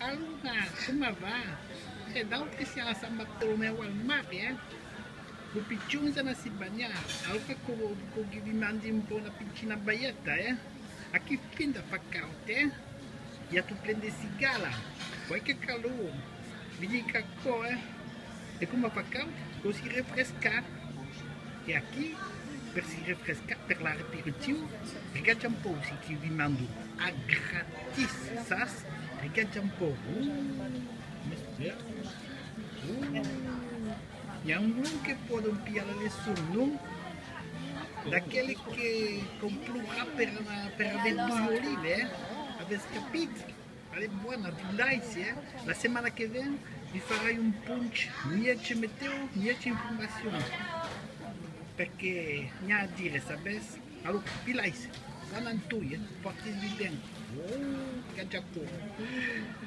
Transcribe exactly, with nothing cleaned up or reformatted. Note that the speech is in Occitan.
Alora, coma va? E d'autres siam a Sant Bartolomèu al Mar, eh? Los pichons anatz se banhar. Alora, co-, co-, que vi mandi un pauc una pichina balheta, eh? Aquí finda fa caud, eh? I a tot plen de cigala. Qualque calor. Vi dic aquò, eh? E coma fa caud, cau si refrescar. E aquí, per si refrescar, per l'aperitiu, regatja un pauc, si que vi mando a gratis, sas? Regatja un pauc. Uh, m'espèra. Uh. I a un gron que pòdon pilhar la leçon, non? D'aquele que cau plorar per, per aver doi olive, eh? Avètz capit? Allez, bona, viu l'aice, eh? La setmana que ven, vi farai un ponch, mièja meteo, mièja informacion. Perque n'i a a dire, sabètz? Alora, viu l'aice, bona en toi, eh? Pòrtes-vi ben. Oh, que ja cor.